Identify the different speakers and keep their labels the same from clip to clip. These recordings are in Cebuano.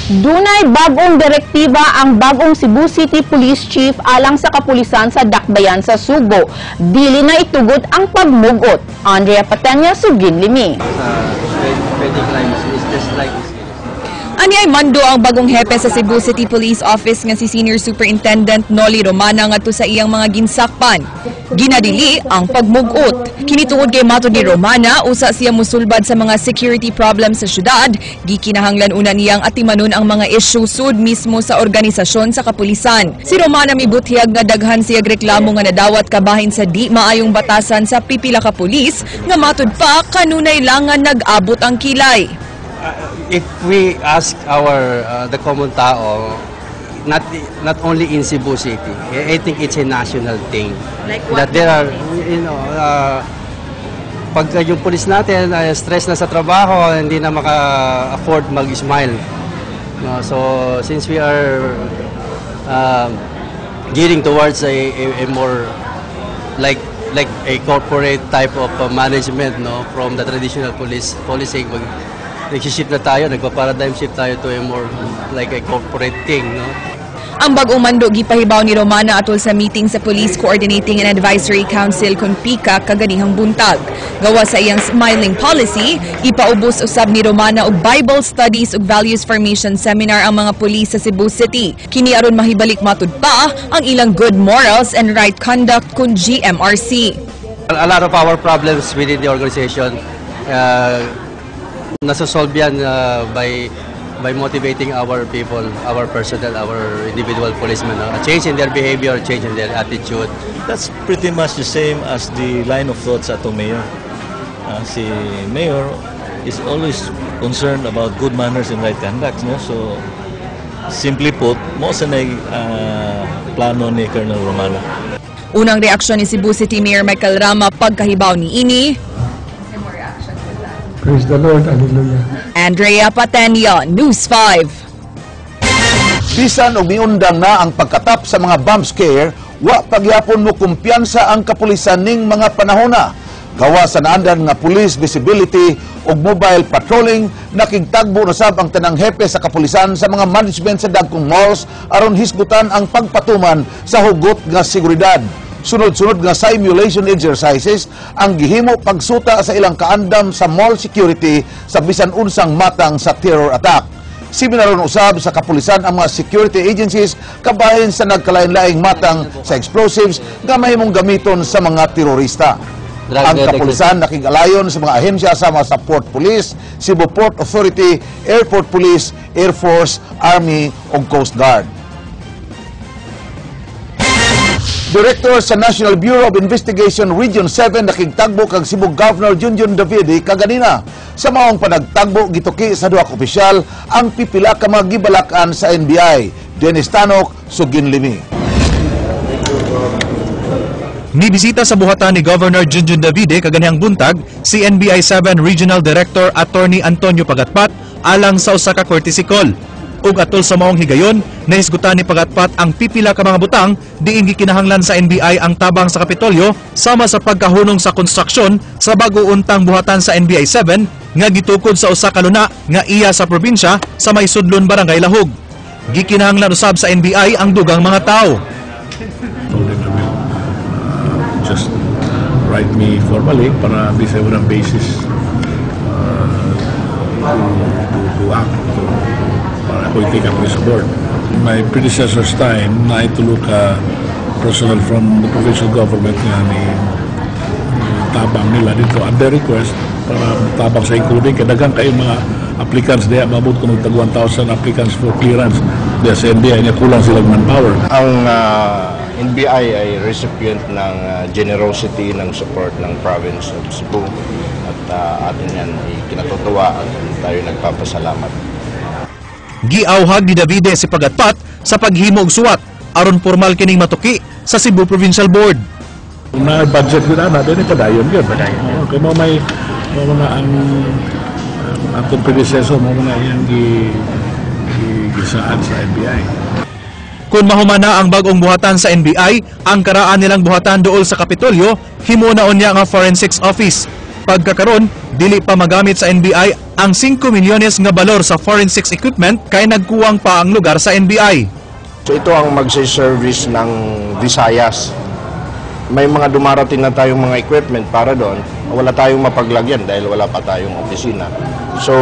Speaker 1: Dunay bagong direktiba ang bagong Cebu City Police Chief alang sa kapulisan sa Dakbayan sa Sugbo. Dili na itugot ang pagmugot. Andrea Patenya, Suginlimi.
Speaker 2: Sa petty crimes is just like
Speaker 3: Ani ay mando ang bagong hepe sa Cebu City Police Office nga si Senior Superintendent Noli Romana ngadto sa iyang mga ginsakpan. Ginadili ang pagmugot. Kini tungod kay matod ni Romana, usa siya musulbad sa mga security problems sa syudad, gikinahanglan una niyang atimanon ang mga issue sud mismo sa organisasyon sa kapulisan. Si Romana mibutyag nga daghan siya reklamo nga nadawat kabahin sa di maayong batasan sa pipila ka pulis nga matud pa kanunay lang nga nag-abot ang kilay.
Speaker 2: If we ask our the common tao, not only in Cebu City, I think it's a national thing.
Speaker 1: Like what?
Speaker 2: That there are, pag yung pulis natin ay stress na sa trabaho, hindi na maka-afford mag-smile. No, so since we are gearing towards a more like a corporate type of management, no, from the traditional police policing, nagsishift na tayo, nagpa-paradigm shift tayo to a more like a corporate thing, no.
Speaker 3: Ang bagong mando gipahibaw ni Romana atol sa meeting sa Police Coordinating and Advisory Council kon PICAC kaganihang buntag. Gawa sa iyang smiling policy, ipaubos usab ni Romana og Bible Studies ug Values Formation Seminar ang mga pulis sa Cebu City. Kini aron mahibalik matud pa ang ilang good morals and right conduct kun GMRC.
Speaker 2: A lot of our problems within the organization, nasosolve yan by motivating our people, our personnel, our individual policemen, no? A change in their behavior, change in their attitude.
Speaker 4: That's pretty much the same as the line of thought sa atong mayor. Si mayor is always concerned about good manners and right conduct. No? So, simply put, mao sa plano ni Colonel Romana.
Speaker 3: Unang reaksyon ni Cebu City Mayor Michael Rama pagkahibaw ni ini,
Speaker 5: Praise the Lord. Hallelujah.
Speaker 3: Andrea Patenia, News 5.
Speaker 6: Bisan og miundang na ang pagkatap sa mga bomb scare, wa pagyapon mo kumpiyansa ang kapulisan ning mga panahona. Gawa sa naandan nga police visibility ug mobile patrolling, nakigtagbo na sab ang tanang hepe sa kapulisan sa mga management sa dagkong malls aron hisgutan ang pagpatuman sa hugot nga seguridad. Sunod-sunod nga simulation exercises ang gihimo pagsuta sa ilang kaandam sa mall security sa bisan unsang matang sa terror attack. Siminaron usab sa kapulisan ang mga security agencies kabahin sa nagkalain-laing matang sa explosives nga mahimong gamiton sa mga terorista.
Speaker 2: Drug
Speaker 6: Ang
Speaker 2: detector.
Speaker 6: Kapulisan nakig-alayon sa mga ahensya sama sa Port Police, Cebu Port Authority, Airport Police, Air Force, Army ug Coast Guard. Director sa National Bureau of Investigation Region 7 nakigtagbo kag Cebu Governor Junjun Davide kaganina. Sa maong panagtagbo, gituki sa duha ka opisyal ang pipila ka mga gibalakan sa NBI. Dennis Tanok, Suginlimi.
Speaker 7: Nibisita sa buhatan ni Governor Junjun Davide kaganihang buntag si NBI 7 Regional Director Attorney Antonio Pagatpat alang sa usa ka courtesy call. Ug atol sa maong higayon, nahisgutan ni Pagatpat ang pipila ka mga butang diin gikinahanglan sa NBI ang tabang sa Kapitolyo, sama sa pagkahunong sa konstruksyon sa bago untang buhatan sa NBI 7 nga gitukod sa usa ka luna nga iya sa probinsya sa may Sudlon, Barangay Lahug. Gikinahanglan usab sa NBI ang dugang mga tao.
Speaker 8: Told him I will just write me formally para at least I would have basis to act to, para ako i-take up sa board. In my predecessor's time, na tulo ka personnel from the provincial government nga ni tabang nila dito at their request para tabang sa encoding kay daghan kayo mga applicants diya, mabot ko tag 1,000 applicants for clearance diya sa NBI niya, kulang sila manpower.
Speaker 9: Ang NBI ay recipient ng generosity ng support ng province of Cebu at atin yan ay kinatutuwa at tayo nagpapasalamat.
Speaker 7: Giawhag ni Davide si Pagatpat sa paghimo og suwat aron formal kining matuki sa Cebu Provincial Board.
Speaker 8: Kung na budget yun ana, din padayon yun. Padayon. Oo, kay mo may mo mga ang atong predecessor mo mga iyang gi gisaad sa NBI.
Speaker 7: Kung mahumana ang bagong buhatan sa NBI, ang karaan nilang buhatan dool sa Kapitolyo, himo na unya nga forensics office. Pagkakaron, dili pa magamit sa NBI. Ang 5 milyones nga balor sa forensics equipment kay nagkuwang pa ang lugar sa NBI.
Speaker 9: So ito ang magse-service ng Visayas. May mga dumarating na tayong mga equipment para doon. Wala tayong mapaglagyan dahil wala pa tayong opisina. So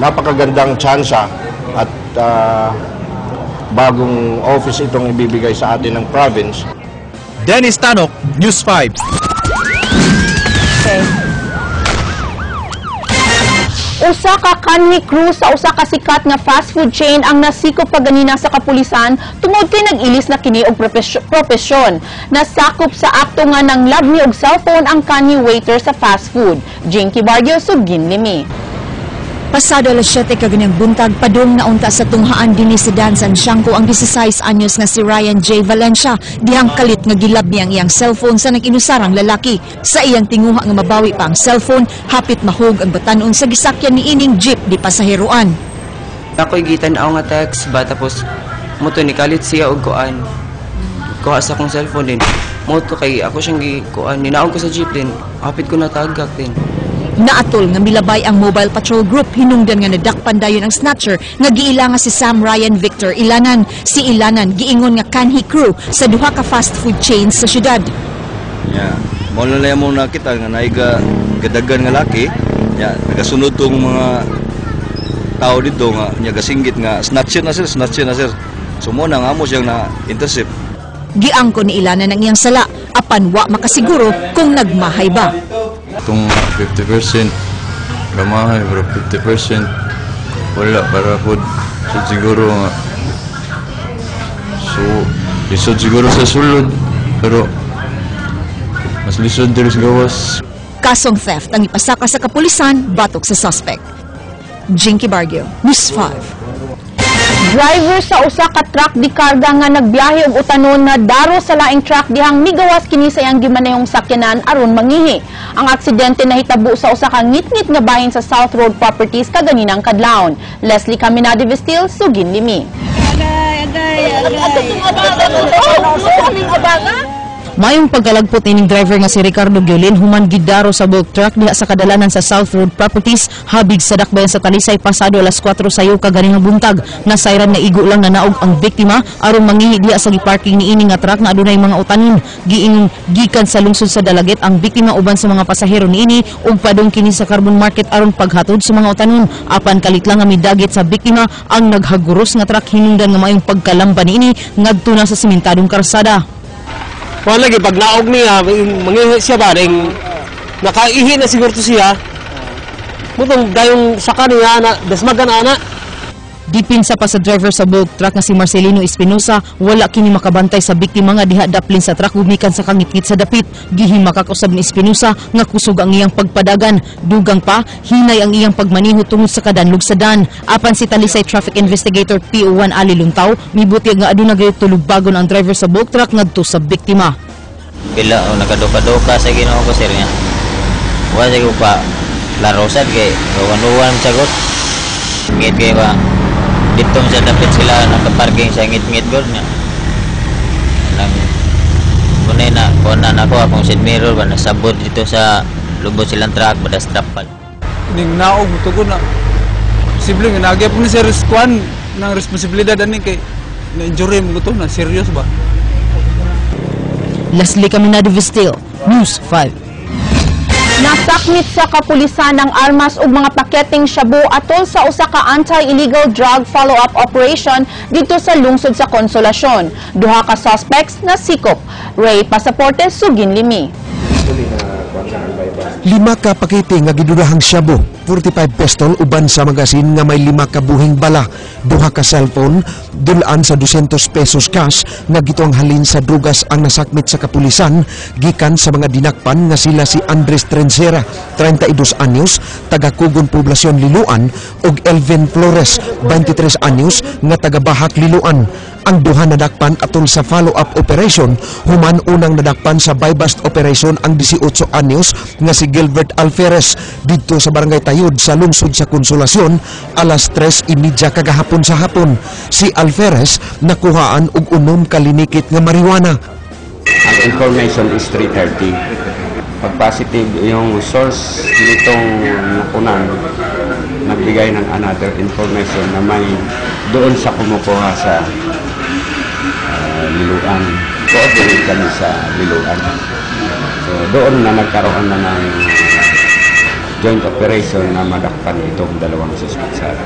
Speaker 9: napakagandang tsansa at bagong office itong ibibigay sa atin ng province.
Speaker 7: Dennis Tanok, News 5.
Speaker 1: Okay. Usa ka kanhi crew sa usa ka sikat nga fast food chain ang nasikop kaganina sa kapulisan tungod kay nag-ilis na kini og propesyon. Nasakop sa akto nga nanglabni og cellphone ang kanhi waiter sa fast food. Jinky Barrio, Suginlimi.
Speaker 5: Pasado alas 7 kaganinang buntag, padung na unta sa tunghaan dinhi sa Dan Sanciangco ang 16 anyos nga si Ryan J. Valencia dihang kalit nga gilab niya ang iyang cellphone sa nag-inusarang lalaki. Sa iyang tinguha nga mabawi pa ang cellphone, hapit mahug ang batanon sa gisakyan ni ining jeep di pasaheroan.
Speaker 10: Ako'y gitan-aw nga text ba, tapos mo to ni kalit siya og kuan. Kuha sa akong cellphone din. Mo to kay ako siyang gi kuan, ninaog ko sa jeep din. Hapit ko natagak din.
Speaker 5: Naatol nga milabay ang Mobile Patrol Group hinungdan nga nadakpan dayon ang snatcher nga giila nga si Sam Ryan Victor Ilanan. Si Ilanan giingon nga kanhi crew sa duha ka fast food chains sa syudad.
Speaker 11: Ya, mao na lang mo nakita nga naiga gadagan nga laki. Ya, nagasunod tong mga tao dito nga nya gasinggit nga "Snatcher na, sir, snatcher na, sir." So mo na nga amo siyang na intercept.
Speaker 5: Giangko ni Ilanan ang iyang sala apan wa makasiguro kung nagmahay ba.
Speaker 11: Itong 50% gamahay pero 50% wala para food. So siguro nga so lisod siguro sa sulod pero mas lisod diri sa gawas.
Speaker 5: Kasong theft ang ipasaka sa kapulisan batok sa suspect. Jinky Barrio, News 5.
Speaker 1: Driver sa usa ka truck di karga nga nagbiyahe og utanon na daro sa laing truck dihang migawas kini sa iyang gimanehong sakyanan aron mangihi. Ang aksidente nahitabo sa usa ka ngitngit nga bahin sa South Road Properties kaganinang kadlawon. Leslie Caminade Vestil, Suginlimi.
Speaker 12: Agay, agay, agay.
Speaker 3: Mayong pagkalagpot ining driver nga si Ricardo Giolin human gidaro sa bulk truck diha sa kadalanan sa South Road Properties habig sa dakbayan sa Talisay pasado alas 4 sayo kaganinang buntag. Nasayran nga igo lang nanaog ang biktima aron mangihi diha sa giparking niini nga truck nga adunay mga utanin. Giingon gikan sa lungsod sa Dalaguete ang biktima uban sa mga pasahero niini ug padung kini sa Carbon Market aron paghatod sa mga utanon. Apan kalit lang nga midagit sa biktima ang naghaguros nga truck hinungdan nga mayong pagkalamba niini ngadto na sa simentadong karsada.
Speaker 13: Wala lagi pag naog niya, mangihi siya ba, ning nakaihi na siguro to siya. Mutong dayong saka niya na dasmagan ana.
Speaker 3: Dipinsa pa sa driver sa bulk truck nga si Marcelino Espinosa, wala kini makabantay sa biktima nga diha daplin sa truck gumikan sa kangitngit sa dapit. Gihimakak usab ni Espinosa nga kusog ang iyang pagpadagan. Dugang pa, hinay ang iyang pagmaniho tungod sa kadanlog sa dan. Apan si Talisay Traffic Investigator PO1 Ali Luntaw, mibuti nga aduna gayud tulugbagon ang driver sa bulk truck ngadto sa biktima.
Speaker 14: Pila o nakaduka-duka sa Ginoo ko, sir, niya. Wa sa ko pa laro sad kay uwan-uwan sagot. Ngit kay ba dito sa dapit sila nakaparking sa ngit-ngit god niya. Nang kunay na kuan na nako akong side mirror ba nasabot dito sa lubot silang truck ba strap pa.
Speaker 15: Ning naog tugon na posible nga nagya po ni sir kuan ng responsibilidad ani kay na injury mo to na serious ba.
Speaker 3: Leslie Caminado Vestil, News 5.
Speaker 1: Nasakmit sa kapulisan ng armas ug mga paketeng shabu atol sa usa ka anti-illegal drug follow-up operation didto sa lungsod sa Consolacion. Duha ka suspects nasikop. Ray Pasaporte, Suginlimi.
Speaker 16: 5 ka pakete nga gidudahang shabu, 45 pistol uban sa magasin nga may 5 ka buhing bala, 2 ka cellphone, dulaan sa 200 pesos cash nga gituang halin sa drugas ang nasakmit sa kapulisan gikan sa mga dinakpan nga sila si Andres Trencera, 32 anyos, taga Kugon Poblacion Liloan, ug Elvin Flores, 23 anyos, nga taga Bahak Liloan. Ang duha nadakpan atol sa follow-up operation human unang nadakpan sa buy-bust operation ang 18 anyos nga si Gilbert Alferez didto sa Barangay Tayod sa lungsod sa Consolacion alas 3:30 kagahapon sa hapon. Si Alferez nakuhaan og 6 ka linikit nga marijuana.
Speaker 17: Ang information is 3:30. Pag positive yung source nitong nakunan, nagbigay ng another information na may doon sa kumukuha sa Liloan. Coordinate kami sa Liloan. So doon na nagkaroon na ng joint operation na madakpan itong dalawang suspitsado.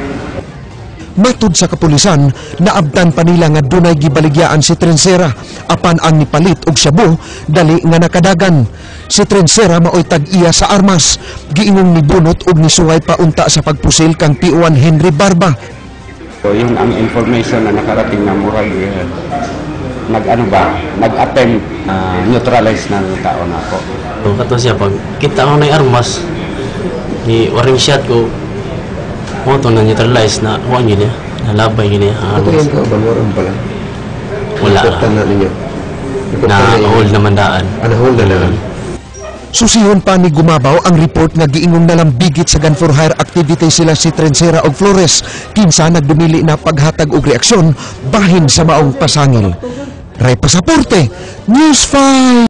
Speaker 16: Matud sa kapulisan, naabtan pa nila nga dunay gibaligyaan si Trensera apan ang nipalit og shabu dali nga nakadagan. Si Trensera maoy tag-iya sa armas, giingong nibunot og nisuway pa unta sa pagpusil kang PO1 Henry Barba.
Speaker 17: So yun ang information na nakarating na murag nag-ano ba, nag-attempt na neutralize ng tao na ako.
Speaker 18: So, kato siya, pag kita ko na armas, ni warning shot ko, mo to na neutralize na kuha niya, nalabay niya.
Speaker 19: Ito yung kabaluran pala?
Speaker 18: Wala.
Speaker 19: Nakuptan na ninyo?
Speaker 18: Na hold naman daan.
Speaker 19: Ah, na-hold na daan.
Speaker 16: Susihon pa ni Gumabaw ang report nga giingong nalambigit sa gun for hire activity sila si Trensera og Flores, kinsa nagdumili na paghatag og reaksyon bahin sa maong pasangil. Ray Pasaporte, News 5.